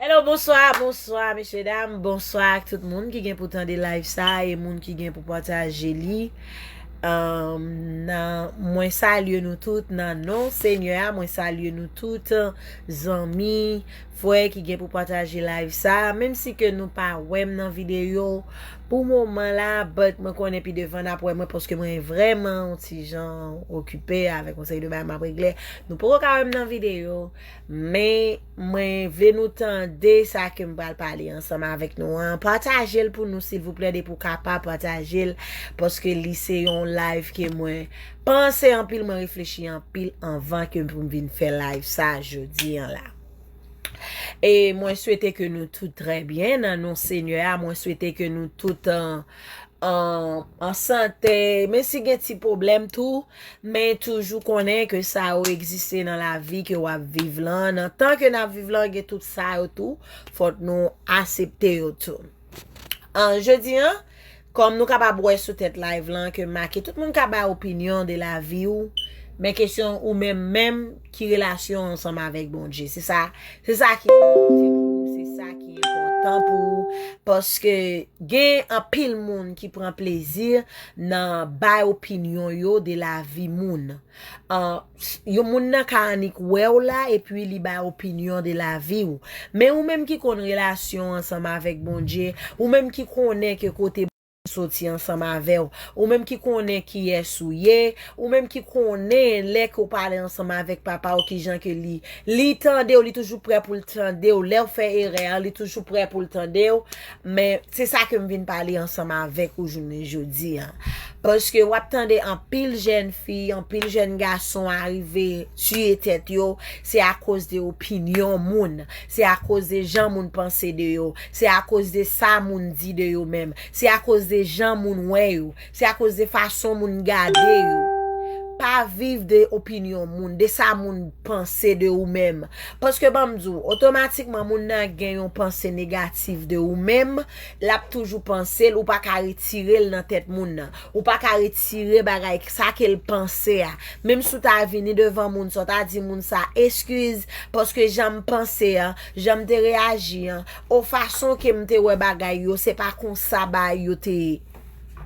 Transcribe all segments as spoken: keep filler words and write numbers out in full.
Hello, bonswa, bonswa, mesye dam, bonswa ak tout moun ki gen pou tande live sa e moun ki gen pou pataje li. Um, nan, mwen salye nou tout nan non Senyè a, mwen salye nou tout, zanmi, frè ki gen pou pataje live sa, menm si ke nou pa wè m nan videyo pou moman la, but mwen konnen pi devan n ap wè mwen paske mwen vrèman yon ti jan okipe avèk yon seri de bagay m ap regle. Nou poko ka wè m nan videyo, men mwen vle nou tande sa ke m pral pale ansanm avèk nou an. Pataje l pou nou, silvouplè, depi w kapab, pataje l, paske li se yon live ke mwen panse anpil, mwen reflechi anpil anvan ke pou m vin fè live sa jodi an la. E mwen swete ke nou tout trè byen nan non Senyè a. Mwen swete ke nou tout an, an, an sante. Men si gen ti pwoblèm tou, men toujou konnen ke sa yo egziste nan lavi ke w ap viv lan. Nan tan ke n ap viv lan, gen tout sa yo tou. Fòk nou asepte yo tou. An, jodi an, kòm nou kapab wè sou tèt live lan ke make tout moun ka bay opinyon de lavi w, men kesyon ou menm menm, ki relasyon ansanm avèk Bondye? Se sa, se sa ki priyorite pou ou, se sa ki enpòtan pou ou, paske gen anpil moun ki pran plezi nan bay opinyon yo de lavi moun. An, s- yon moun nan ka annik wè w la epi li bay opinyon de lavi w. Men ou menm ki konn relasyon ansanm avèk Bondye, ou menm ki konnen ke kote soti ansanm avè w, ou menm ki konnen kiyès ou ye, ou menm ki konnen lè ke w pale ansanm avèk papa w kijan ke li, li tande w, li toujou prè pou l tande w, lè w fè erè, li toujou prè pou l tande w. Men se sa ke m vin pale ansanm avèk ou jounen jodi an. Paske w ap tande anpil jèn fi, anpil jèn gason arive tiye tèt yo, se akoz de opinyon moun, se akoz de jan moun panse de yo, se akoz de sa moun di de yo menm, se akoz de jan moun wè yo, se akoz de fason moun gade yo. Pa viv de opinyon moun, de sa moun panse de ou menm. Paske ban m di w, otomatikman moun nan gen yon panse negatif de ou menm, l ap toujou panse l, ou pa ka retire l nan tèt moun nan. Ou pa ka retire bagay sa ke l panse a. Menm si w ta vini devan moun sa, w ta di moun sa, eskiz, paske jan m panse an, jan m te reyaji an, o fason ke m te wè bagay yo, se pa konsa bagay yo te ye.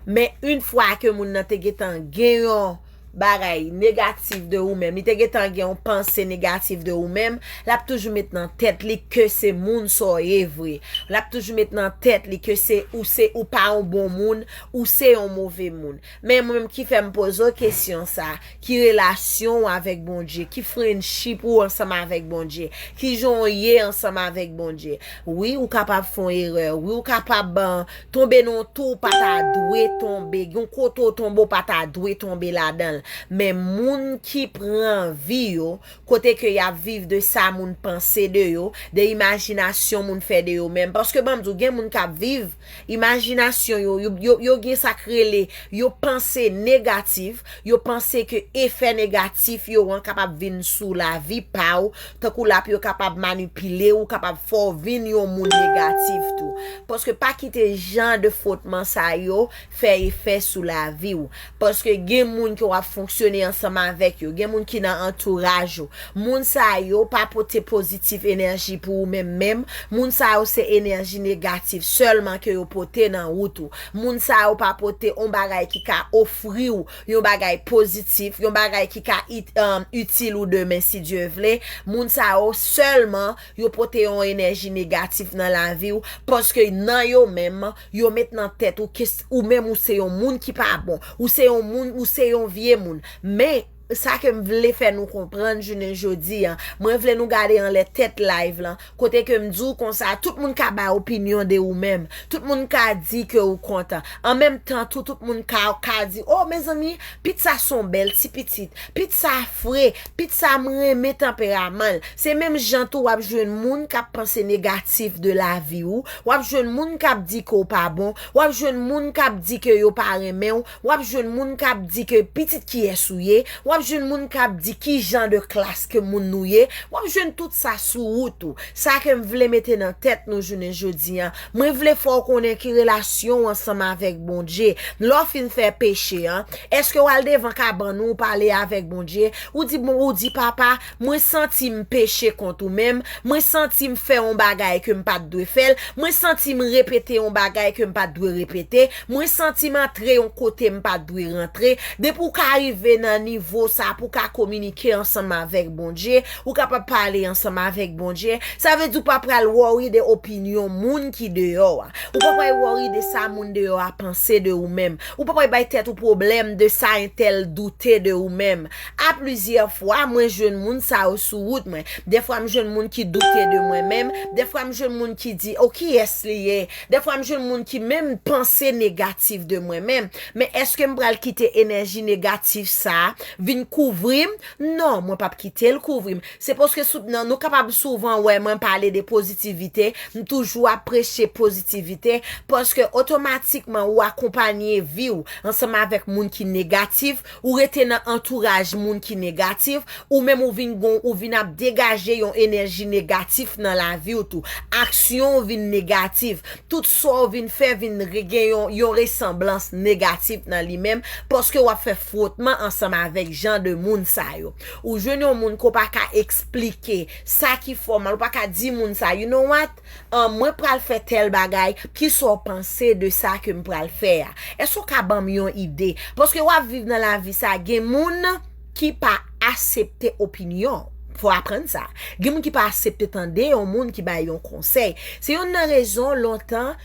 Men yon fwa ke moun nan te gentan gen yon bagay negatif de ou menm, li te gentan gen yon panse negatif de ou menm, l ap toujou met nan tèt li ke se moun sa w ye vre. L ap toujou met nan tèt li ke se ou, se ou pa yon bon moun, ou se yon move moun. Men mwen menm ki fè m poze w kesyon sa, ki relasyon w avèk Bondye, ki friendship ou ansanm avèk Bondye, ki jan w ye ansanm avèk Bondye. Wi, ou kapab fè yon erè, wi, ou kapab, uh, tonbe nan yon tou w pa ta dwe tonbe, yon kote w tonbe w pa ta dwe tonbe ladan l. Men moun ki pran vi yo, kote ke y ap viv de sa moun panse de yo, de imajinasyon moun fè de yo menm. Paske ban m di w, gen moun k ap viv, imajinasyon yo, yo, yo, yo gen sa k rele, yo panse negatif, yo panse ke efè negatif yo an kapab vin sou lavi pa w, tankou l ap yo kapab manipile w, kapab fè w vin yon moun negatif tou. Paske pa kite jan de fwotman sa yo fè efè sou lavi w. Paske gen moun ke w ap fonksyone ansanm avèk yo, gen moun ki nan antouraj ou. Moun sa yo pa pote pozitif enèji pou ou menm menm. Moun sa yo se enèji negatif sèlman ke yo pote nan wout ou. Moun sa yo pa pote yon bagay ki ka ofri w yon bagay pozitif, yon bagay ki ka it- um, itil ou demen si Dye vle. Moun sa yo sèlman yo pote yon enèji negatif nan lavi w, paske nan yo menm, yo met nan tèt ou ke s- ou menm ou se yon moun ki pa bon, ou se yon moun, ou se yon vye moun. Men, sa ke m vle fè nou konprann jounen jodi an, mwen vle nou gade anlè tèt live lan, kote ke m di w konsa, tout moun ka bay opinyon de ou menm, tout moun ka di ke ou kontan. An menm tan tou, tout moun ka, ka di, o, mezanmi, pit sa se yon bèl ti pitit, pit sa fre, pit sa m renmen tanperaman l. Se menm jan tou w ap jwenn moun k ap panse negatif de lavi w, w ap jwenn moun k ap di ke w pa bon, w ap jwenn moun k ap di ke yo pa renmen w, w ap jwenn moun k ap di ke pitit kiyès ou ye, w W ap jwenn moun k ap di ki jan de klas ke moun nou ye. W ap jwenn tout sa sou wout ou. Sa ke m vle mete nan tèt nou jounen jodi a, mwen vle fè w konnen ki relasyon w ansanm avèk Bondye. Lè w fin fè peche an, èske w al devan kabann ou, ou pale avèk Bondye, ou di, bon, ou di, Papa, mwen santi m peche kont ou menm, mwen santi m fè yon bagay ke m pa t dwe fè l, mwen santi m repete yon bagay ke m pa t dwe repete, mwen santi m antre yon kote m pa t dwe rantre. Depi w ka rive nan nivo sa pou w ka kominike ansanm avèk Bondye, ou kapab pale ansanm avèk Bondye, sa vle di w pa pral worry de opinyon moun ki deyò a. Ou pa pral worry de sa moun deyò a panse de ou menm. Ou pa pral bay tèt ou pwoblèm de sa entèl doute de ou menm. A plizyè fwa, mwen jwenn moun sa yo sou wout mwen. Dèfwa m jwenn moun ki doute de mwen menm. Dèfwa m jwenn moun ki di, "O, kiyès li ye?" Dèfwa m jwenn moun ki menm panse negatif de mwen menm. Men èske m pral kite enèji negatif sa a vin kouvri m? Non, mwen p ap kite l kouvri m. Se paske sou, nan, nou kapab souvan wè mwen pale de pozitivite, m toujou ap preche pozitivite, paske otomatikman ou akonpanye vi w ansanm avèk moun ki negatif, ou rete nan antouraj moun ki negatif, ou menm ou vin gon, ou vin ap degaje yon enèji negatif nan lavi w tou. Aksyon w vin negatif. Tout sa w vin fè vin re-, gen yon, yon resanblans negatif nan li menm, paske w ap fè fwotman ansanm avèk jan de moun sa yo. Ou jwenn yon moun ke w pa ka eksplike sa ki fè w mal, ou pa ka di moun sa, "You know what? An, mwen pral fè tèl bagay, kisa w panse de sa ke m pral fè a? Èske w ka ban m yon ide?" Paske w ap viv nan lavi sa, gen moun ki pa aksepte opinyon. Fò w aprann sa. Gen moun ki pa aksepte tande yon moun ki bay yon konsèy. Se youn nan rezon lontan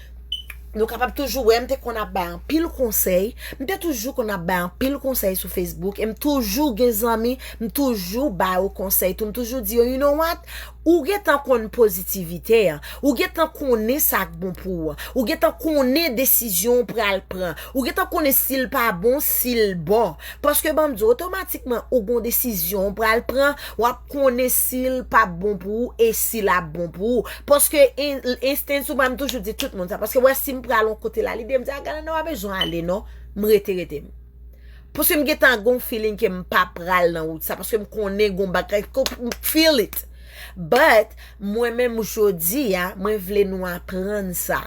nou kapab toujou wè m te konn ap bay anpil konsèy. M te toujou konn ap bay anpil konsèy sou Facebook. E m toujou gen zanmi, m toujou ba yo konsèy tou. M toujou di yo, "You know what? Ou gentan konn pozitivite an. Ou gentan konnen sa k bon pou ou an. Ou gentan konnen desizyon w pral pran. Ou gentan konnen si l pa bon, si l bon." Paske ban m di w, otomatikman ou gon desizyon w pral pran, w ap konnen si l p ap bon pou ou e si l ap bon pou ou. Paske en-, enstens ou pa m toujou di tout moun sa. Paske wè si m pral yon kote la, lide m di, "A, gade, non, pa bezwen ale, non. M rete, rete m." Paske m gentan gon feeling ke m pa pral nan wout sa. Paske m konnen gon bagay, m feel it. But, mwen menm jodi a, mwen vle nou aprann sa.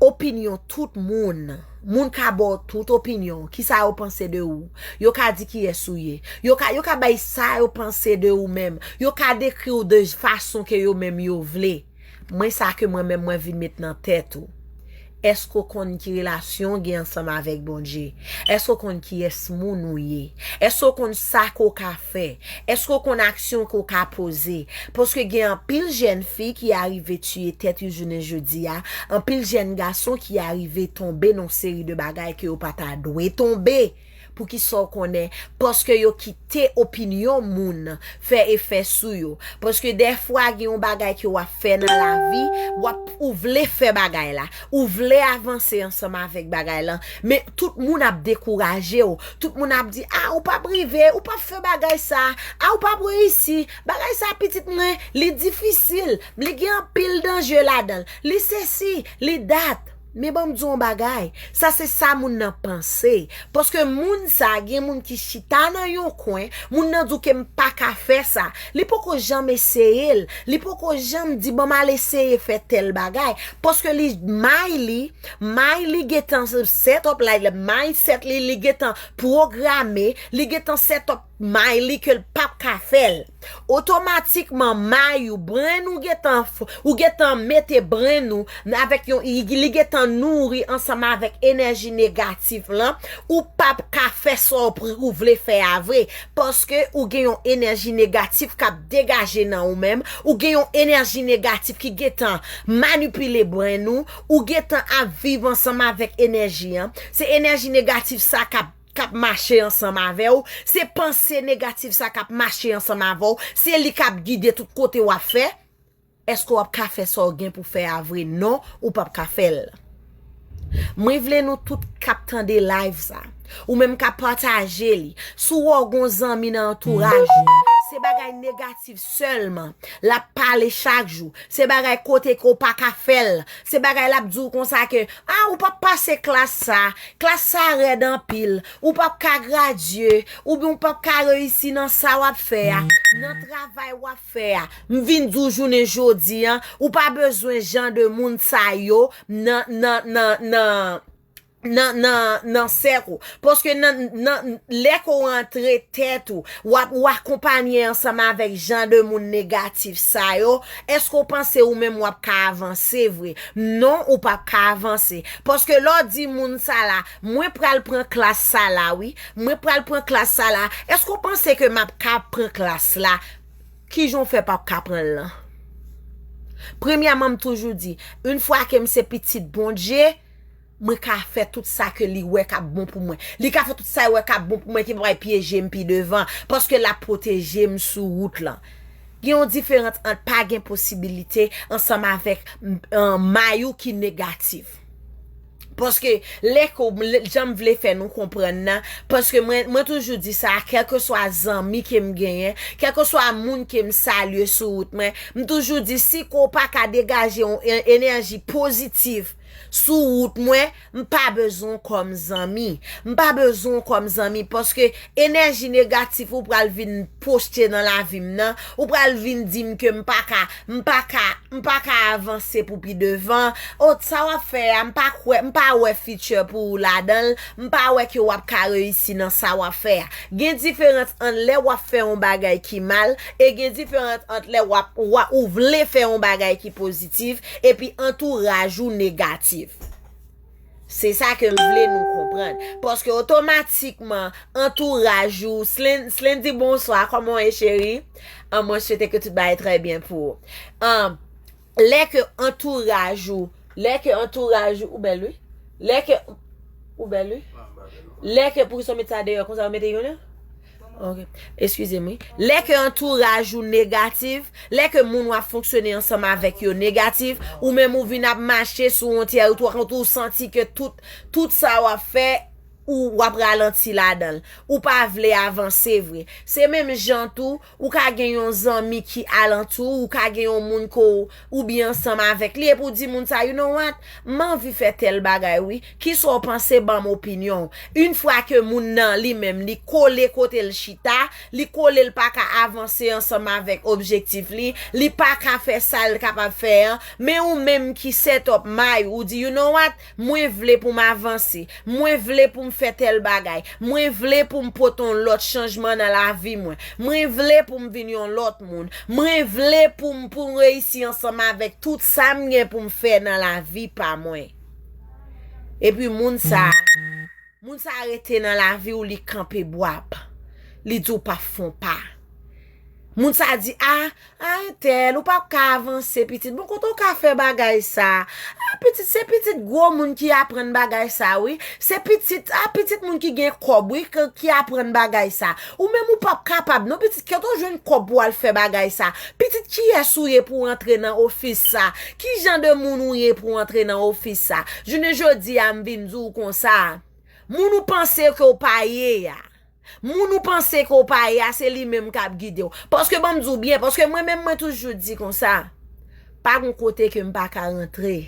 Opinyon tout moun. Moun ka ba w tout opinyon. Kisa yo panse de ou? Yo ka di kiyès ou ye. Yo ka, yo ka bay sa yo panse de ou menm. Yo ka dekri w de fason ke yo menm yo vle. Mwen sa ke mwen menm mwen vin met nan tèt ou. Èske w konn ki relasyon w gen ansanm avèk Bondye? Èske w konn kiyès moun ou ye? Èske w konn sa ke w ka fè? Èske w konn aksyon ke w ka poze? Paske gen anpil jèn fi ki arive tiye tèt yo jounen jodi a, anpil jèn gason ki arive tonbe nan seri de bagay ke yo pa ta dwe tonbe. Poukisa w konnen? Paske yo kite opinyon moun fè efè sou yo. Paske dèfwa gen yon bagay ke w ap fè nan lavi, w ap, ou vle fè bagay la, ou vle avanse ansanm avèk bagay lan, men tout moun ap dekouraje w. Tout moun ap di, "A, ou p ap rive, ou p ap fè bagay sa, a, ou p ap reyisi, bagay sa, pitit mwen, li difisil, li gen anpil danje ladan l, li sesi, li dat." Men ban m di w yon bagay, sa se sa moun nan panse. Paske moun sa, gen moun ki chita nan yon kwen, moun nan di w ke m pa ka fè sa. Li poko janm eseye l. Li poko janm di, "Ban m al eseye fè tèl bagay." Paske li, may li, may li gentan set up la, mindset li, li gentan pwograme, li gentan set up may li ke l p ap ka fè l. Otomatikman, may ou, brenn ou gentan f-, ou gentan mete brenn ou avèk yon, li gentan nouri ansanm avèk enèji negatif lan, ou p ap ka fè sa w pri-, ou vle fè a vre. Paske ou gen yon enèji negatif k ap degaje nan ou menm, ou gen yon enèji negatif ki gentan manipile brenn ou, ou gentan ap viv ansanm avèk enèji an. Se enèji negatif sa k ap k ap mache ansanm avè w, se panse negatif sa k ap mache ansanm avè w, se li k ap gide tout kote w ap fè. Èske w ap ka fè sa w gen pou fè a vre? Non, ou p ap ka fè l. Mwen vle nou tout k ap tande live sa, ou menm k ap pataje li, si w wè w gon zanmi nan antouraj ou, Se bagay negatif sèlman l ap pale chak jou. Se bagay kote ke w pa ka fè l. Se bagay l ap di w konsa ke, a, ou p ap pase klas sa, klas sa rèd anpil, ou p ap ka gradye, oubyen ou p ap ka reyisi nan sa w ap fè a, nan travay w ap fè a. M vin di w jounen jodi a, ou pa bezwen jan de moun sa yo nan, nan, nan, nan, nan, nan, nan sèk ou. Paske nan, nan, lè ke w antre tèt ou, w ap, w akonpanye ansanm avèk jan de moun negatif sa yo, èske w panse ou menm w ap ka avanse vre? Non, ou p ap ka avanse. Paske lè w di moun sa la, mwen pral pran klas sa la, wi, mwen pral pran klas sa la, èske w panse ke m ap ka pran klas la? Kijan w fè p ap ka pran l lan? Premyèman, m toujou di, yon fwa ke m se pitit Bondye, mwen ka fè tout sa ke li wè k ap bon pou mwen. Li ka fè tout sa li wè k ap bon pou mwen, ki pa pyeje m pi devan, paske l ap pwoteje m sou wout lan. Gen yon diferans ant pa gen posibilite ansanm avèk, m, may ou ki negatif. Paske lè ke w, lè, jan m vle fè nou konprann nan, paske mwen, mwen toujou di sa, kèlkeswa zanmi ke m genyen, kèlkeswa moun ke m salye sou wout mwen, m toujou di, si ke w pa ka degaje yon en-, enèji pozitif sou wout mwen, m pa bezwen w kòm zanmi. M pa bezwen w kòm zanmi, paske enèji negatif ou pral vin pwojte nan lavi m nan, ou pral vin di m ke m pa ka, m pa ka, m pa ka avanse pou pi devan. O, sa w ap fè a, m pa kwè, m pa wè future pou ou ladan l, m pa wè ke w ap ka reyisi nan sa w ap fè a. Gen diferans ant lè w ap fè yon bagay ki mal, e gen diferans ant lè w ap, w ap, ou vle fè yon bagay ki pozitif, epi antouraj ou negatif. Se sa ke m vle nou konprann. Paske otomatikman, antouraj ou, Slen-, Slendy, bonswa, kòman w ye, cheri? An, mwen swete ke tout bagay trè byen pou ou. An, lè ke antouraj ou, lè ke antouraj ou, ou bèl, wi. Lè ke, ou bèl, wi. Lè ke, poukisa w met sa deyò, konsa w mete youn nan? Ok. Eskize m, wi. Lè ke antouraj ou negatif, lè ke moun w ap fonksyone ansanm avèk yo negatif, ou menm ou vin ap mache sou yon tèritwa kote ou santi ke tout, tout sa w ap fè, ou, w ap ralanti ladan l. Ou pa vle avanse vre. Se menm jan tou, ou ka gen yon zanmi ki alantou, ou ka gen yon moun ke w, ou byen ansanm avèk li, epi w di moun sa, you know what? M anvi fè tèl bagay, wi. Kisa w panse? Ban m opinyon w. Yon fwa ke moun nan li menm, li kole kote l chita, li kole, l pa ka avanse ansanm avèk objektif li, li pa ka fè sa l kapab fè an, men ou menm ki set up may ou, ou di, you know what? Mwen vle pou m avanse. Mwen vle pou m fè tèl bagay. Mwen vle pou m pote yon lòt chanjman nan lavi mwen. Mwen vle pou m vin yon lòt moun. Mwen vle pou m, pou m reyisi ansanm avèk tout sa m gen pou m fè nan lavi pa mwen. Epi moun sa, moun sa rete nan lavi w, li kanpe bwap. Li di w p ap fè yon pa. Moun sa di, a, a entèl, ou p ap ka avanse, pitit. Bon, kote w ka fè bagay sa? A, pitit, se pitit gwo moun ki aprann bagay sa, wi. Se pitit, a, pitit moun ki gen kòb, wi, k-, ki aprann bagay sa. Ou menm, ou p ap kapab, non, pitit, kote w jwenn kòb pou w al fè bagay sa? Pitit, kiyès ou ye pou w antre nan ofis sa? Ki jan de moun ou ye pou w antre nan ofis sa? Jounen jodi a, m vin di w konsa. Moun ou panse ke w pa ye a, moun ou panse ke w pa ye a, se li menm k ap gide w. Paske ban m di w byen, paske mwen menm, mwen toujou di konsa, pa gon kote ke m pa ka rantre.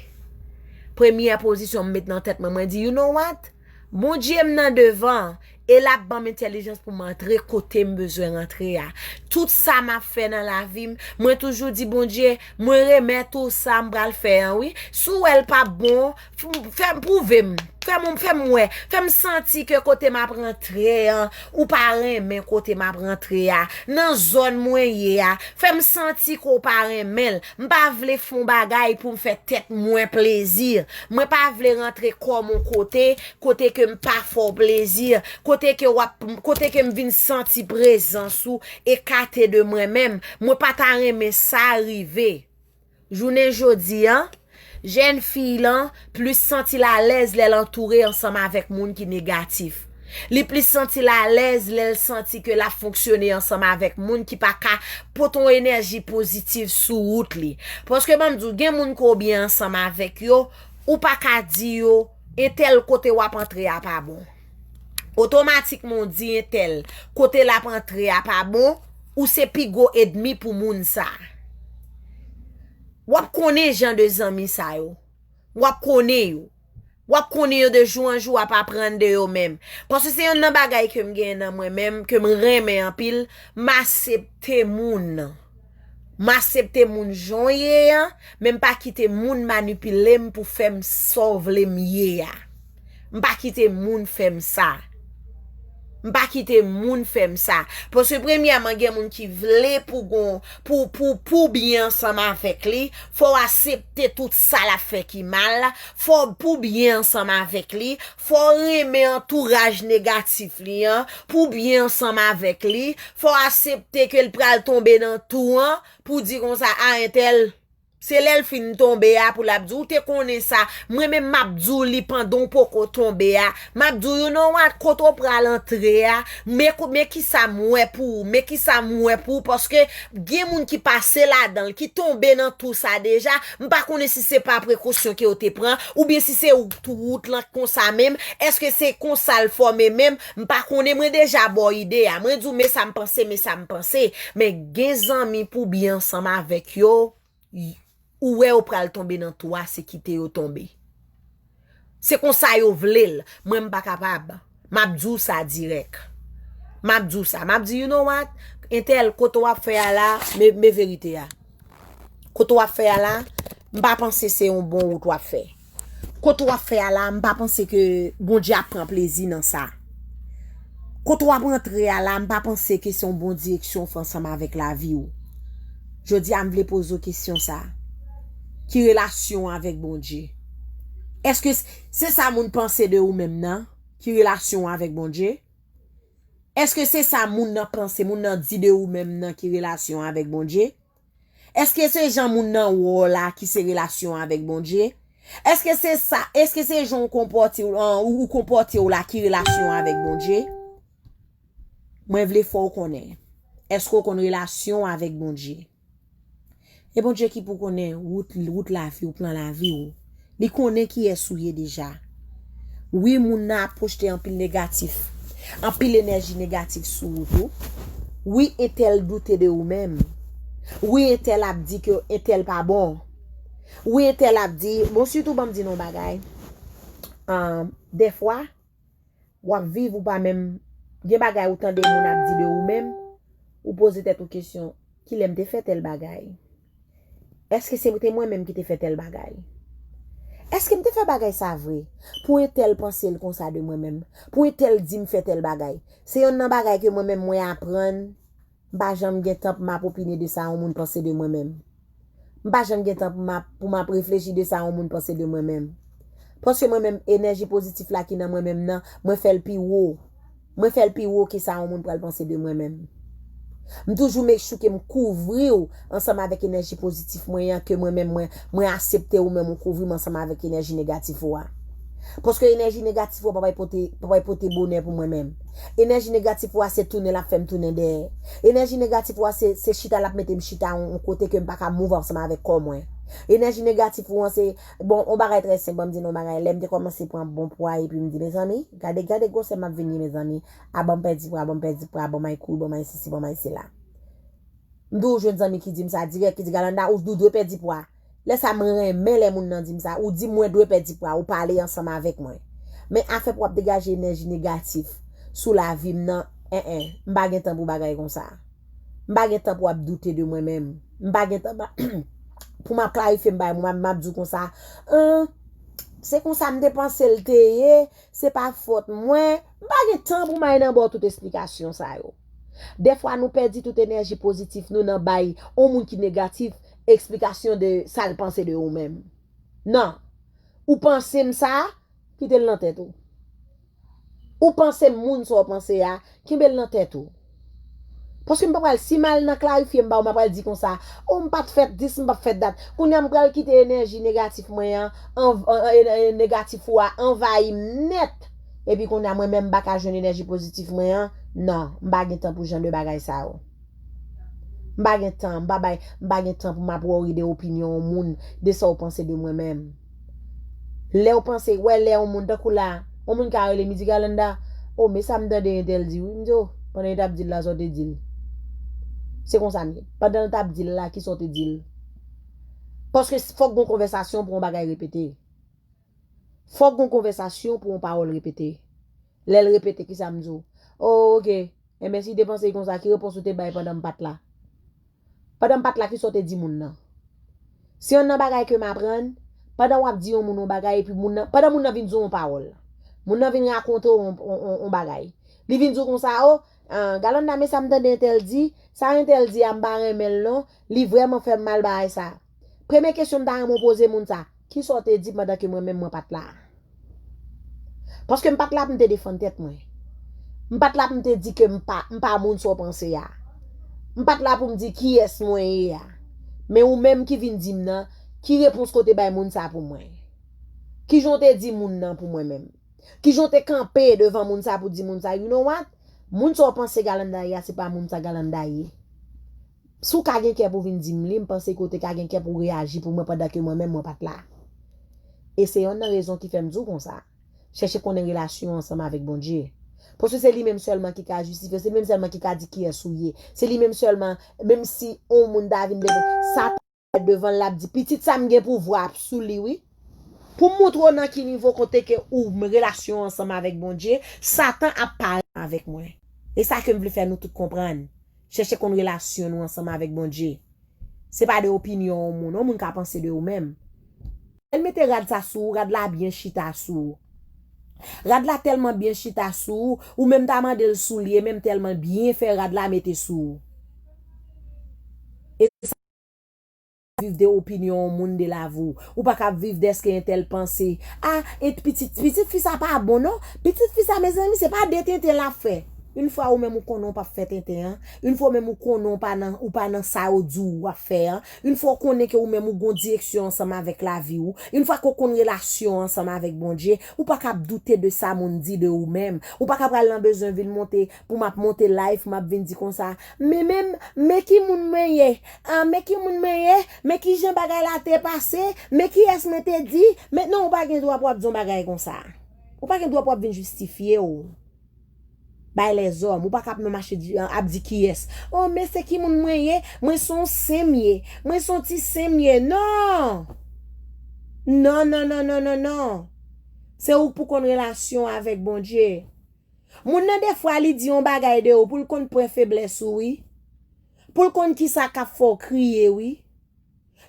Premyè pozisyon m met nan tèt mwen, mwen di, you know what? Bondye m nan devan, e l ap ban m entèlijans pou m antre kote m bezwen rantre a. Tout sa m ap fè nan lavi m, mwen toujou di, Bondye, mwen remèt ou sa m pral fè an, wi. Si w wè l p ap bon, F-, fè m, pwouve m. Fè m, fè m wè. Fè m santi ke kote m ap rantre an, ou pa renmen kote m ap rantre a. Nan zòn mwen ye a, fè m santi ke w pa renmen l. M pa vle fè yon bagay pou m fè tèt mwen plezi. Mwen pa vle rantre kò m yon kote, kote ke m pa fè w plezi, kote ke w ap, kote ke m vin santi prezans ou ekate de mwen menm. Mwen pa ta renmen sa rive. Jounen jodi a, jèn fi lan plis santi l alèz lè l antoure ansanm avèk moun ki negatif. Li plis santi l alèz lè l santi ke l ap fonksyone ansanm avèk moun ki pa ka pote yon enèji pozitif sou wout li. Paske ban m di w, gen moun ke w byen ansanm avèk yo, ou pa ka di yo, entèl kote w ap antre a pa bon. Otomatikman, w di entèl kote l ap antre a pa bon, ou se pi gwo ènmi pou moun sa. W ap konnen jan de zanmi sa yo. W ap konnen yo. W ap konnen yo de jou an jou, w ap aprann de yo menm. Paske se yonn nan bagay ke m genyen nan mwen menm, ke m renmen anpil, m aksepte moun. M aksepte moun jan w ye an, men m pa kite moun manipile m pou fè m sa w vle m ye a. M pa kite moun fè m sa. M pa kite moun fè m sa. Paske premyèman, gen moun ki vle pou gon, pou, pou, pou byen ansanm avèk li, fò w aksepte tout sa l ap fè ki mal, fò w pou byen ansanm avèk li, fò w renmen antouraj negatif li an, pou byen ansanm avèk li, fò w aksepte ke l pral tonbe nan tou an, pou di konsa, a entèl, se lè l fin tonbe a pou l ap di w, ou te konnen sa. Mwen menm m ap di w li pandan w poko tonbe a. M ap di w, you know what, kote w pral antre a, men, men kisa m wè pou ou, men kisa m wè pou ou, paske gen moun ki pase ladan l, ki tonbe nan tou sa deja. M pa konnen si se pa prekosyon ke yo te pran, oubyen si se ou tou wout lan konsa menm. Èske se konsa l fòme menm? M pa konnen, mwen deja ba w ide a. Mwen di w, men sa m panse, men sa m panse. Men gen zanmi pou byen ansanm avèk yo, y- ou wè yo pral tonbe nan tou a, se kite yo tonbe. Se konsa yo vle l. Mwen, m pa kapab. M ap di w sa dirèk. M ap di w sa. M ap di, you know what? Entèl, kote w ap fè a la, men, men verite a. Kote w ap fè a la, m pa panse se yon bon wout w ap fè. Kote w ap fè a la, m pa panse ke Bondye ap pran plezi nan sa. Kote w ap antre a la, m pa panse ke se yon bon direksyon w fè ansanm avèk lavi w. Jodi a, m vle poze w kesyon sa. Ki relasyon w avèk Bondye? Èske s- se sa moun panse de ou menm nan? Ki relasyon w avèk Bondye? Èske se sa moun nan panse, moun nan di de ou menm nan ki relasyon w avèk Bondye? Èske se jan moun nan wè w la ki se relasyon w avèk Bondye? Èske se sa, èske se jan w konpòte w, an, ou, ou konpòte w la ki relasyon w avèk Bondye? Mwen vle fè w konnen. Èske w konn relasyon w avèk Bondye? E Bondye ki pou konnen wout, wout lavi w, plan lavi w. Li konnen kiyès ou ye deja. Wi, moun nan ap pwojte anpil negatif, anpil enèji negatif sou wout ou. Wi, entèl doute de ou menm. Wi, entèl ap di ke entèl pa bon. Wi, entèl ap di, bon, sitou ban m di nou yon bagay. Ahn, dèfwa, w ap viv ou pa menm, gen bagay ou tande moun ap di de ou menm, ou poze tèt ou kesyon, kilè m te fè tèl bagay? Èske se te mwen menm ki te fè tèl bagay? Èske m te fè bagay sa vre? Pou entèl panse l konsa de mwen menm, pou entèl di m fè tèl bagay. Se yonn nan bagay ke mwen menm mwen aprann, m pa janm gen tan pou m ap opine de sa yon moun panse de mwen menm. M pa janm gen tan pou m ap, pou m ap reflechi de sa yon moun panse de mwen menm. Paske mwen menm, enèji pozitif la ki nan mwen menm nan, mwen fè l pi wo. Mwen fè l pi wo ke sa yon moun pral panse de mwen menm. M toujou make sure ke m kouvri w ansanm avèk enèji pozitif mwen an, ke mwen menm mwen, mwen aksepte ou menm ou kouvri m ansanm avèk enèji negatif ou a. Paske enèji negatif ou a pa pral pote, pa pral pote bonè pou mwen menm. Enèji negatif ou a se tounen l ap fè m tounen dèyè. Enèji negatif ou a se, se chita l ap mete m chita yon, yon kote ke m pa ka move ansanm avèk kò mwen. Enèji negatif ou an se, bon, yon bagay trè senp, ban m di nou yon bagay. Lè m te kòmanse pran bon pwa epi m di, mezanmi, gade, gade gwosè m ap vin ye, mezanmi. A ban m pèdi pwa, ban m pèdi pwa, ban m ay kouri, ban m ay sesi, ban m ay sela. M di w jwenn zanmi ki di m sa dirèk, ki di, Galanda, ou, ou dwe pèdi pwa. Lè sa m renmen lè moun nan di m sa, ou di mwen dwe pèdi pwa, ou pale ansanm avèk mwen. Men afè pou w ap degaje enèji negatif sou lavi m nan, en en, m pa gen tan pou bagay konsa. M pa gen tan pou w ap doute de mwen menm. M pa gen tan pa- pou m ap klarifye m bagay, m ap, m ap di w konsa, an, se konsa m te panse l te ye, se pa fòt mwen. M pa gen tan pou m al nan ba w tout esplikasyon sa yo. Dèfwa nou pèdi tout enèji pozitif nou nan bay yon moun ki negatif eksplikasyon de sa l panse de ou menm. Non. Ou panse m sa, kite l nan tèt ou. Ou panse m moun sa w panse a, kenbe l nan tèt ou. Paske m pa pral, si m al nan klarifye m ba w, m pa pral di konsa, o, m pa t fèt dis, m pa t fèt dat. Kounye a m pral kite enèji negatif mwen an, an, an, an, negatif ou a anvayi m nèt. Epi kounye a mwen menm m pa ka jwenn enèji pozitif mwen an. Non, m pa gen tan pou jan de bagay sa yo. M pa gen tan, m pa bay, m pa gen tan pou m ap worry de opinyon yon moun, de sa w panse de mwen menm. Lè w panse, wè lè yon moun tankou la, yon moun ka rele m, li di, Galanda, o, men sa m tande entèl di wi, m di, o, pandan yo t ap di l la, sa w te di l? Se konsa m ye. Pandan l t ap di l la, kisa w te di l? Paske fòk gon konvèsasyon pou yon bagay repete. Fòk gon konvèsasyon pou yon pawòl repete. Lè l repete, kisa m di w? Oh, oke. Enben, si te panse konsa, ki repons ou te bay pandan m pa t la? Pandan m pa t la, kisa w te di moun nan? Se yonn nan bagay ke m aprann, pandan w ap di yon moun yon bagay, epi moun nan, pandan moun nan vin di w yon pawòl, moun nan vin rakonte w yon, yon, yon, yon bagay. Li vin di w konsa, o, ah, Galanda, men sa m tande entèl di, sa entèl di a, m pa renmen l non, li vrèman fè m mal bagay sa. Premye kesyon m ta renmen w poze moun sa, kisa w te di pandan ke mwen menm mwen pa t la? Paske m pa t la pou m te defann tèt mwen. M pa t la pou m te di ke m pa, m pa moun sa w panse a. M pa t la pou m di kiyès mwen ye a. Men ou menm ki vin di m nan, ki repons ke w te bay moun sa pou mwen? Kijan w te di moun nan pou mwen menm? Kijan w te kanpe devan moun sa pou di moun sa, you know what? Moun sa w panse Galanda ye a, se pa moun sa Galanda ye. Si w ka gen kè pou vin di m li, m panse ke w te ka gen kè pou reyaji pou mwen pandan ke mwen menm mwen pa t la. E se yonn nan rezon ki fè m di w konsa. Chèche konnen relasyon w ansanm avèk Bondye. Paske se li menm sèlman ki ka jistifye, se li menm sèlman ki ka di kiyès ou ye. Se li menm sèlman, menm si yon moun ta vin devan, Satan devan l, l ap di, pitit sa m gen pouvwa sou li, wi. Pou m montre w nan ki nivo kote ke ou relasyon w ansanm avèk Bondye, Satan ap pale avèk mwen. E sa ke m vle fè nou tout konprann. Chèche konn relasyon nou ansanm avèk Bondye. Se pa de opinyon yon moun, yon moun ka panse de ou menm. Lè l mete rad sa sou ou, rad la byen chita sou ou. Rad la tèlman byen chita sou ou, ou menm ta mande l soulye, menm tèlman byen fè rad la mete sou ou. E sa viv de opinyon yon moun de lavi w. Ou pa ka ap viv dèske entèl panse, a, et pitit, pitit fi sa pa bon non. Pitit fi sa, mezanmi, se pa de tenten l ap fè. Yon fwa ou menm ou konnen w p ap fè tenten an, yon fwa ou menm ou konnen w pa nan, ou pa nan sa yo di w w ap fè an, yon fwa ou konnen ke ou menm ou gon direksyon ansanm avèk lavi w, yon fwa ke w konn relasyon ansanm avèk Bondye, ou pa ka ap doute de sa moun di de ou menm. Ou pa ka pral nan bezwen vin monte, pou m ap monte live, m ap vin di konsa, men menm, men ki moun mwen ye, ah, men ki moun mwen ye, men ki jan bagay la te pase, men kiyès mwen te di, men non, ou pa gen dwa pou w ap di yon bagay konsa. Ou pa gen dwa pou w ap vin jistifye w bay lèzòm. Ou pa ka ap nan mache di, ap di kiyès. Oh, men se ki moun mwen ye, mwen se yon sen m ye, mwen se yon ti sen m ye. Non! Non, non, non, non, non, non. Se ou k pou konn relasyon avèk Bondye. Moun nan defwa li di yon bagay de ou pou l konn pwen feblès ou, wi. Pou l konn kisa k ap fè w kriye, wi.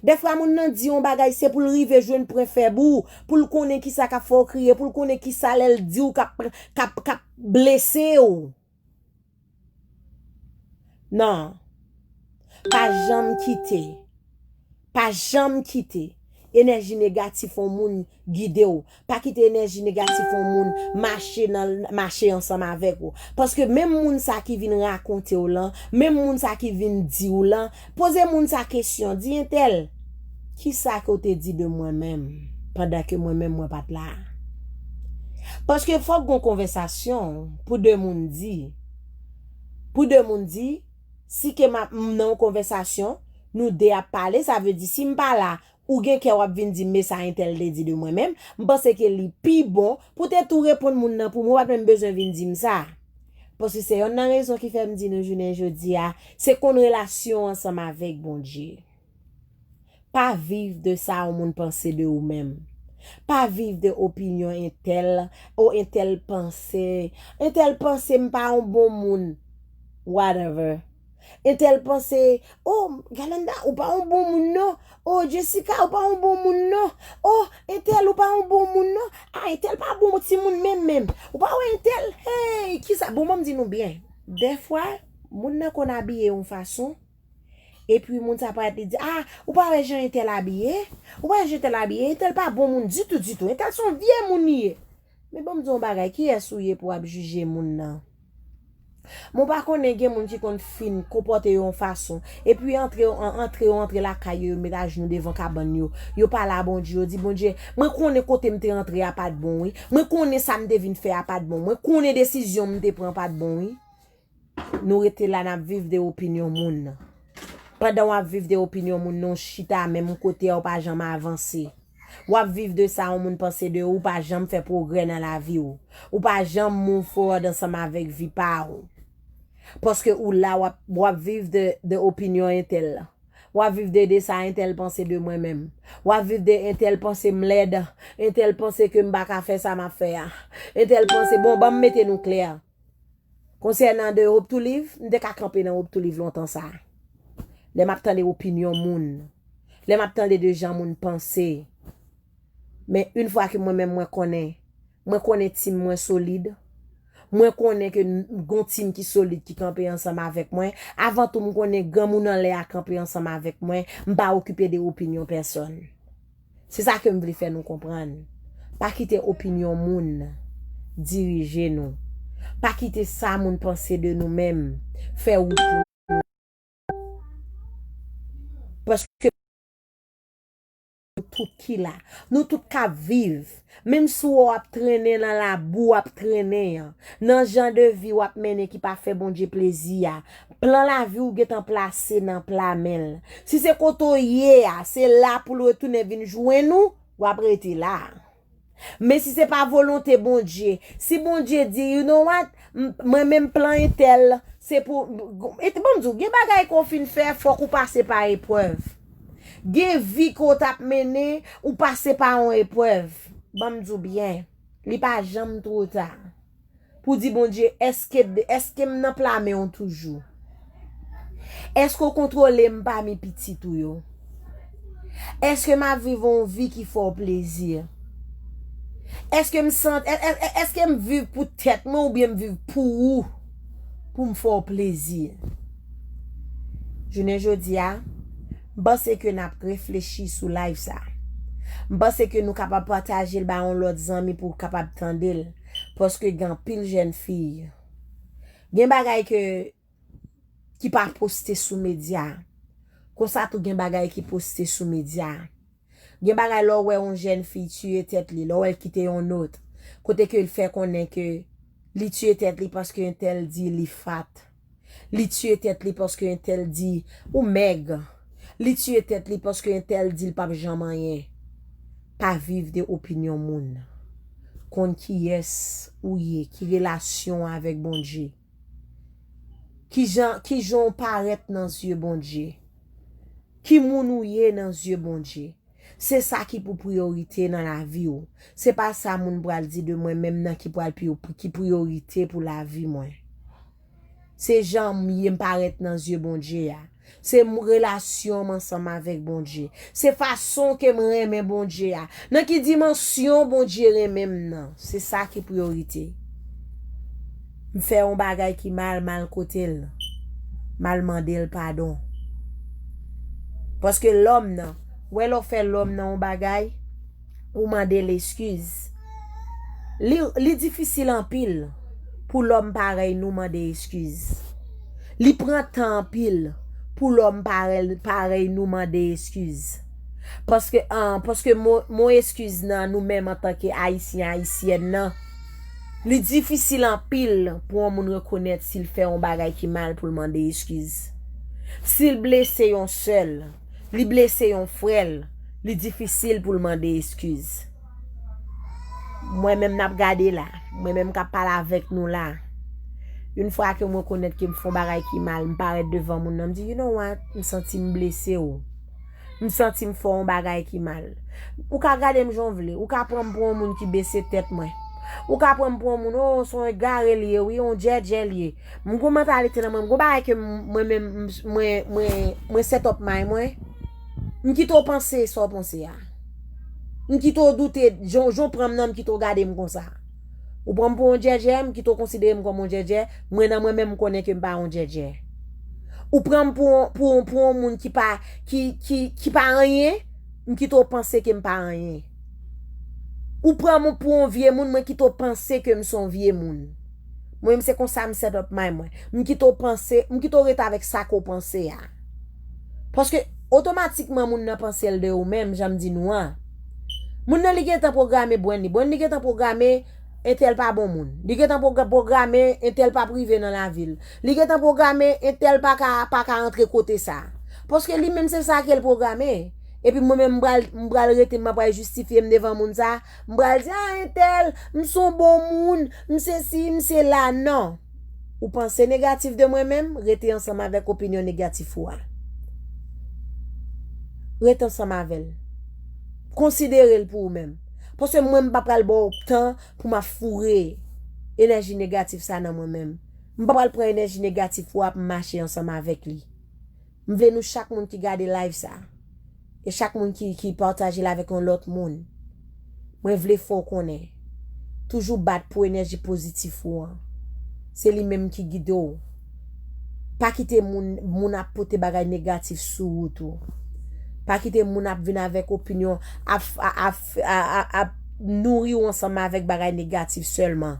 Defwa moun nan di yon bagay se pou l rive jwenn pwen fèb ou, pou l konnen kisa k ap fè w kriye, pou l konnen kisa lè l di w k ap, k ap, k ap blese w. Non. Pa janm kite. Pa janm kite enèji negatif yon moun gide w. Pa kite enèji negatif yon moun mache nan, mache ansanm avèk ou. Paske menm moun sa ki vin rakonte w lan, menm moun sa ki vin di w lan, poze moun sa kesyon, di entèl, kisa ke w te di de mwen menm, pandan ke mwen menm mwen pa t la? Paske fòk gon konvèsasyon pou de moun di, pou de moun di, si ke m ap, m nan yon konvèsasyon, nou de ap pale, sa vle di si m pa la, ou gen kè w ap vin di m, men sa entèl te di de mwen menm, m panse ke li pi bon pou te tou reponn moun nan pou mwen, ou pa t menm bezwen vin di m sa. Paske se yonn nan rezon ki fè m di nou jounen jodi a, se konn relasyon w ansanm avèk Bondye. Pa viv de sa yon moun panse de ou menm. Pa viv de opinyon entèl, o entèl panse, entèl panse m pa yon bon moun. Whatever. Entèl panse, o Galanda, ou pa yon bon moun non. O Jessica, ou pa yon bon moun non. O entèl, ou pa yon bon moun non. A, entèl pa bon timoun menm menm. Ou pa wè entèl, hey, kisa, bon, ban m di nou byen. Dèfwa, moun nan konn abiye yon fason, epi moun sa parèt li di, a, ou pa wè jan entèl abiye? Ou pa wè jan entèl abiye? Entèl pa bon moun ditou, ditou. Entèl se yon vye moun li ye. Men ban m di w yon bagay, kiyès ou ye pou w ap jije moun nan? Men w pa konnen gen moun ki konn fin konpòte yo yon fason, epi antre yo, an, antre yo antre lakay yo, yo met ajnou devan kabann yo, yo pale a Bondye, yo di, Bondye, mwen konnen kote m te antre a pa t bon, wi. Mwen konnen sa m te vin fè a pa t bon. Mwen konnen desizyon m te pran pa t bon, wi. Nou rete la, n ap viv de opinyon moun. Pandan w ap viv de opinyon moun, nou chita menm kote a, ou pa janm avanse. W ap viv de sa yon moun panse de ou, ou pa janm fè pwogrè nan lavi w. Ou pa janm move forward ansanm avèk vi pa w. Paske ou la, w ap, w ap viv de, de opinyon entèl. W ap viv de, de sa entèl panse de mwen menm. W ap viv de entèl panse m lèd, entèl panse ke m pa ka fè sa m ap fè a. Entèl panse, bon, ban m mete nou klè. Konsènan de Hope to Live, m te ka kanpe nan Hope to Live lontan sa. Lè m ap tande opinyon moun, lè m ap tande de jan moun panse. Men yon fwa ke mwen menm mwen konnen, mwen konnen tim mwen solid, mwen konnen ke n- gon tim ki solid ki kanpe ansanm avèk mwen, avan tou m konnen granmoun anlè a kanpe ansanm avèk mwen, m pa okipe de opinyon pèsòn. Se sa ke m vle fè nou konprann. Pa kite opinyon moun dirije nou. Pa kite sa moun panse de nou menm fè wout pou nou. Paske nou tout ki la, nou tout k ap viv, menm si w ap trennen nan labou w ap trennen an, nan jan de vi w ap mennen ki pa fè Bondye plezi a, plan lavi w gentan plase nan pla men l. Si se kote w ye a, se la pou l retounen vin jwenn ou, w ap rete la. Men si se pa volonte Bondye, si Bondye di, you know what, m- mwen menm plan entèl, se pou, et, bon, m di w, gen bagay ke w fin fè, fòk ou pase pa eprèv. Gen vi ke w t ap mennen, ou pase pa yon eprèv. Ban m di w byen, li pa janm twò ta pou di Bondye, èske, èske m nan pla men w toujou? Èske w kontwole m pami pitit ou yo? Èske m ap viv yon vi ki fè w plezi? Èske m sant, è- è- è- èske m viv pou tèt mwen oubyen m viv pou ou? Pou m fè w plezi. Jounen jodi a, m panse ke n ap reflechi sou live sa. M panse ke nou kapab pataje l ba yon lòt zanmi pou l kapab tande l. Paske gen anpil jèn fi. Gen bagay ke, ki pa poste sou medya. Konsa tou gen bagay ki poste sou medya. Gen bagay lè w wè yon jèn fi tiye tèt li, lè w wè l kite yon nòt. Kote ke l fè konnen ke li tiye tèt li paske entèl di li fat. Li tiye tèt li paske entèl di ou mèg. Li tiye tèt li paske entèl di l p ap janm anyen. Pa viv de opinyon moun. Konn kiyès ou ye, ki relasyon w avèk Bondye. Ki jan, ki jan w parèt nan zye Bondye. Ki moun ou ye nan zye Bondye. Se sa ki pou priyorite nan lavi w. Se pa sa moun pral di de mwen menm nan ki pral pi- ki priyorite pou lavi mwen. Se jan m ye m parèt nan zye Bondye a. Se m- relasyon m ansanm avèk Bondye. Se fason ke m renmen Bondye a. Nan ki dimansyon Bondye renmen m nan. Se sa ki priyorite. M fè yon bagay ki mal, m al kote l. M al mande l padon. Paske lòm nan, wè lè w fè lòm nan yon bagay, ou mande l eskiz. Li, li difisil anpil pou lòm parèy nou mande eskiz. Li pran tan anpil pou lòm parèy, parèy nou mande eskiz. Paske, an, paske mo, mo eskiz nan nou menm antanke Ayisyen, Ayisyèn nan, li difisil anpil pou yon moun rekonèt si l fè yon bagay ki mal pou l mande eskiz. Si l blese yon sè l, li blese yon frè l, li difisil pou l mande eskiz. Mwen menm n ap gade la, mwen menm k ap pale avèk nou la. Yon fwa ke m rekonèt ke m fè yon bagay ki mal, m parèt devan moun nan, m di, you know what, m santi m blese w. M santi m fè yon bagay ki mal. Ou ka gade m jan w vle, ou ka pran m pou yon moun ki bese tèt mwen. Ou ka pran m pou yon moun, oh, se yon egare l ye, wi, yon djèdjè l ye. M gon mantalite nan mwen, m gon bagay ke m- mwen menm, m- mwen, mwen, mwen set up mind mwen. M kite w panse sa w panse a. M kite w doute, jan, jan w pran m nan, m kite w gade m konsa. Ou pran m pou yon djèdjè, m kite w konsidere m kòm yon djèdjè, mwen nan mwen menm m konnen ke m pa yon djèdjè. Ou pran m pou, pou, pou yon moun ki pa, ki, ki, ki pa anyen, m kite w panse ke m pa anyen. Ou pran m pou yon vye moun, mwen kite w panse ke m se yon vye moun. Mwen menm se konsa m set up mind mwen. M kite w panse, m kite w ret avèk sa ke w panse a. Paske otomatikman moun nan panse l de ou menm, jan m di nou an. Moun nan li gentan pwograme brain li. Brain li gentan pwograme entèl pa bon moun. Li gentan pwogra- pwograme entèl p ap rive nan lavi l. Li gentan pwograme entèl pa ka, pa ka antre kote sa. Paske li menm se sa ke l pwograme. Epi mwen menm m pral, m pral rete, m ap pral jistifye m devan moun sa. M pral di, ah, entèl, m se yon bon moun, m se si, m se la. Non. Ou panse negatif de mwen menm, rete ansanm avèk opinyon negatif ou a. Rete ansanm avè l. Konsidere l pou ou menm. Paske mwen, m pa pral ba w tan pou m ap foure enèji negatif sa nan mwen menm. M pa pral pran enèji negatif ou ap mache ansanm avèk li. M vle nou chak moun ki gade live sa, e chak moun ki, ki pataje l avèk yon lòt moun, mwen vle fè w konnen, toujou bat pou enèji pozitif ou an. Se li menm ki gide w. Pa kite moun, moun ap pote bagay negatif sou wout ou. Pa kite moun ap vin avèk opinyon, ap, ap, ap, ap, ap nouri w ansanm avèk bagay negatif sèlman.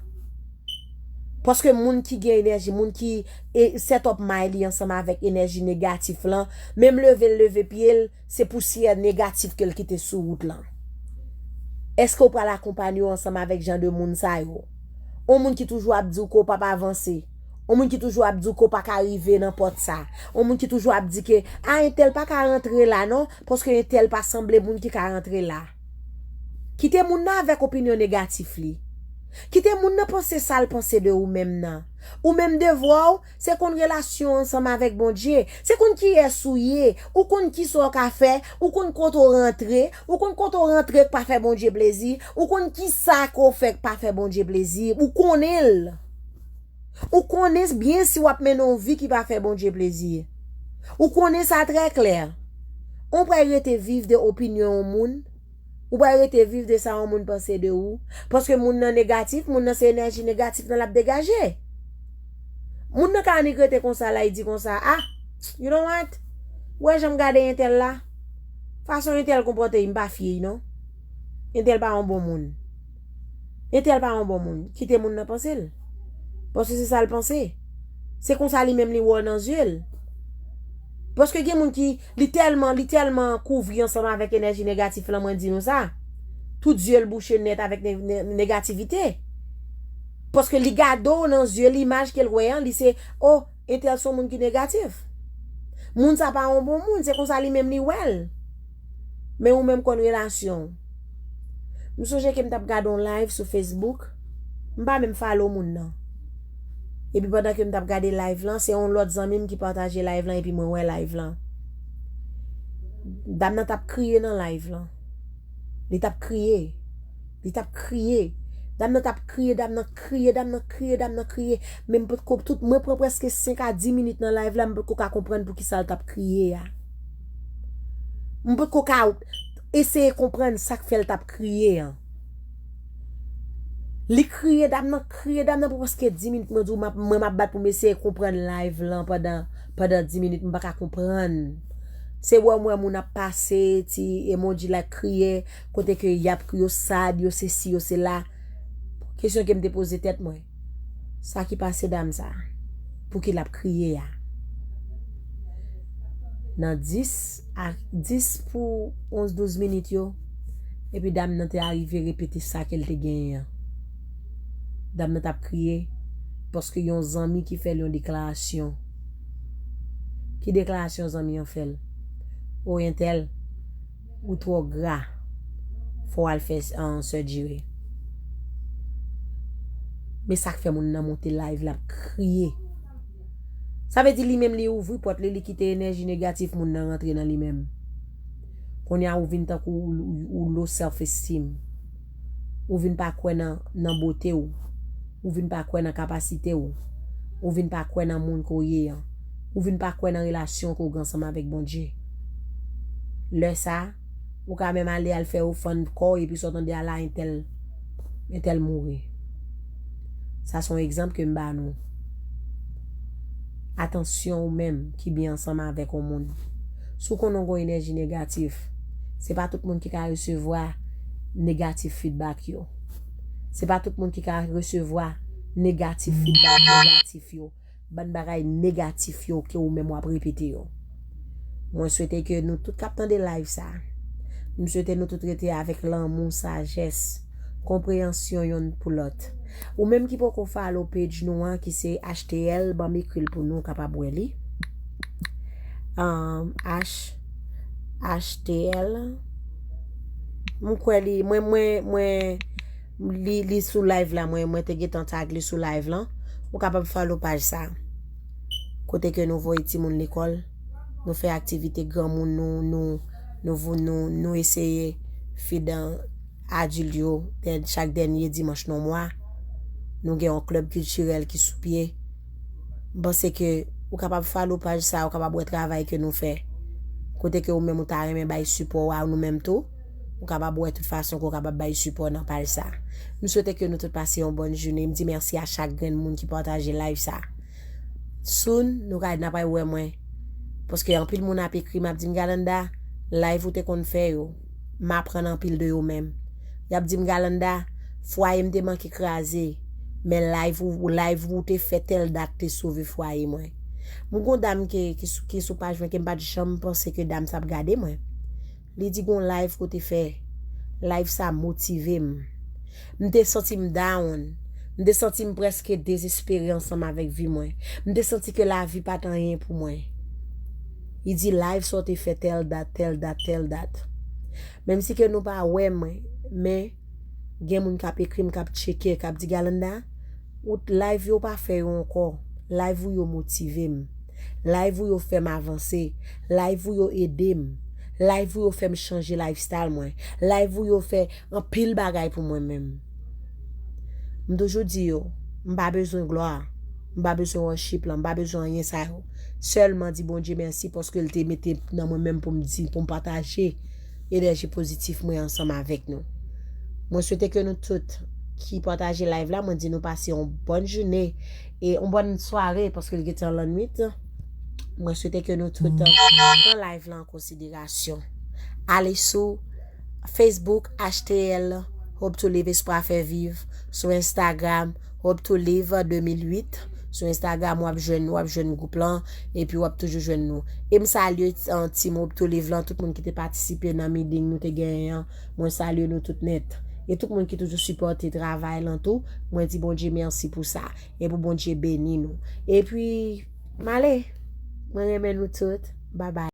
Paske moun ki gen enèji, moun ki e, set up mind li ansanm avèk enèji negatif lan, menm leve l leve pye l, se pousyè negatif ke l kite sou wout lan. Èske w pral akonpanye w ansanm avèk jan de moun sa yo? On moun ki toujou ap di w ke w p ap avanse. On moun ki toujou ap di w ke w pa ka rive nan pòt sa. On moun ki toujou ap di ke, a, entèl pa ka rantre la non, paske entèl pa sanble moun ki ka rantre la. Kite moun nan avèk opinyon negatif li. Kite moun nan panse sa l panse de ou menm nan. Ou menm devwa w, se konn relasyon ansanm avèk Bondye. Se konn kiyès ou ye. Ou konn kisa w ka fè. Ou konn kote w rantre. Ou konn kote w rantre k pa fè Bondye plezi. Ou konn kisa ke w fè k pa fè Bondye plezi. Ou konnen l. Ou konnen byen si w ap mennen yon vi ki pa fè Bondye plezi. Ou konnen sa trè klè. Ou pral rete viv de opinyon yon moun. Ou pral rete viv de sa yon moun panse de ou. Paske moun nan negatif, moun nan se enèji negatif nan l ap degaje. Moun nan ka annik rete konsa la, li di konsa, ah, you know what? Ou wè jan m gade entèl la? Fason entèl konpòte, m pa fye, non. Entèl pa yon bon moun. Entèl pa yon bon moun. Kite moun nan panse l. Paske se sa l panse. Se konsa li menm li wè w nan zye l. Paske gen moun ki, li tèlman, li tèlman kouvri ansanm avèk enèji negatif lan, mwen di nou sa. Tout zye l bouche nèt avèk ne- ne- negativite. Paske li gade w nan zye l, imaj ke l wè an, li se, oh, entèl se yon moun ki negatif. Moun sa pa yon bon moun, se konsa li menm li wè l. Men ou menm konn relasyon w. M sonje ke m t ap gade yon live sou Facebook. M pa menm follow moun nan. Epi pandan ke m t ap gade live lan, se yon lòt zanmi m ki pataje live lan epi mwen wè live lan. Dam nan t ap kriye nan live lan. Li t ap kriye. Li t ap kriye. Dam nan t ap kriye, dam nan kriye, dam nan kriye, dam nan kriye. Men m potko tout, mwen pran prèske senk a dis minit nan live la, m potko ka konprann poukisa l t ap kriye a. M potko ka eseye konprann sa k fè l t ap kriye an. Li kriye, dam nan kriye, dam nan pran prèske dis minit, mwen di w, m ap, mwen m ap bat pou m eseye konprann live lan pandan, pandan dis minit, m pa ka konprann. Se wè m wè moun ap pase, ti emoji la kriye, kote ke y ap, yo sad, yo sesi, yo sela. Kesyon ke m te poze tèt mwen, sa ki pase dam sa? Pouki l ap kriye a? Nan dis a dis pou onz douz minit yo, epi dam nan te arive repete sa ke l te genyen an. Dam nan t ap kriye paske yon zanmi ki fè l yon deklarasyon. Ki deklarasyon zanmi an fè l? O entèl, ou twò gra. Fò w al fè, an, surgery. Men sa k fè moun nan monte live l ap kriye. Sa vle di li menm li ouvri pòt li, li kite enèji negatif moun nan rantre nan li menm. Kounye a ou vin tankou ou, ou, ou low self esteem. Ou vin pa kwè nan, nan bote w. Ou vin pa kwè nan kapasite w. Ou vin pa kwè nan moun ke w ye an. Ou vin pa kwè nan relasyon ke w gen ansanm avèk Bondye. Lè sa, ou ka menm ale al fè ofann kò w epi sa w tande a la entèl, entèl mouri. Sa se yon egzanp ke m ba nou. Atansyon ou menm ki byen ansanm avèk yon moun. Si w konnen w gen yon enèji negatif, se pa tout moun ki ka resevwa negatif feedback yo. Se pa tout moun ki ka resevwa negatif feedback negatif yo. Bann bagay negatif yo ke ou menm w ap repete yo. Mwen swete ke nou tout k ap tande live sa, m swete nou tout rete avèk lanmou, sajès, konpreyansyon yonn pou lòt. Ou menm ki poko follow page nou an, ki se H T L, ban m ekri l pou nou kapab wè li. Um, H, H T L. M kwè li, mwen, mwen, mwen, li, li sou live la, mwen, mwen te gentan tag li sou live lan. Ou kapab follow paj sa. Kote ke nou voye timoun lekòl, nou fè aktivite granmoun, nou, nou, nou, nou, nou eseye feed adil yo, dè, chak dènye dimanch nan mwa. Nou gen yon klèb kiltirèl ki sou pye. M panse ke ou kapab follow paj sa, ou kapab wè travay ke nou fè. Kote ke ou menm ou ta renmen bay sipò a nou menm tou, ou kapab wè tout fason ke ou kapab bay sipò nan paj sa. M swete ke nou tout pase yon bòn jounen. M di mèsi a chak grenn moun ki pataje live sa. Soon, nou ka, n ap wè mwen. Paske anpil moun ap ekri m, ap di m, "Galanda, live ou te konn fè yo, m aprann anpil de yo menm." Y ap di m, "Galanda, fwaye m te manke kraze, men live ou, live ou te fè tèl dat te sove fwaye mwen." M gon dam ki, ki, sou, ki sou paj mwen ke m pa t janm panse ke dam sa ap gade mwen. Li di gon live ke w te fè. Live sa motive m. M te santi m down. M te santi m prèske dezespere ansanm avèk vi mwen. M te santi ke lavi pa t anyen pou mwen. Li di live sa w te fè tèl dat, tèl dat, tèl dat. Menm si ke nou pa wè mwen, men gen moun k ap ekri m, k ap tcheke, k ap di, "Galanda, ou live yo pa fè yo ankò. Live ou yo motive m. Live ou yo fè m avanse. Live ou yo ede m. Live ou yo fè m chanje lifestyle mwen. Live ou yo fè anpil bagay pou mwen menm." M toujou di yo, m pa bezwen glwa, m pa bezwen worship lan, m pa bezwen anyen sa yo. Sèlman di Bondye mèsi paske l te mete nan mwen menm pou m di, pou m pataje enèji pozitif mwen ansanm avèk nou. Mwen swete ke nou tout ki pataje live la, mwen di nou pase yon bòn jounen e yon bòn sware paske l gentan lannwit. Mwen swete ke nou tout pran live la an konsiderasyon. Ale sou Facebook, H T L, Hope to Live, Espwa Fè Viv, sou Instagram, Hope to Live de mil uit. Sou Instagram, w ap jwenn, w ap jwenn gwoup lan, epi w ap toujou jwenn nou. E m salye, uh, Team Hope to Live lan, tout moun ki te patisipe nan meeting nou te genyen an. Mwen salye nou tout nèt. E tout moun ki toujou sipòte travay lan tou, mwen di Bondye mèsi pou sa. E pou Bondye beni nou. Epi, m ale. Mwen renmen nou tout. Babay.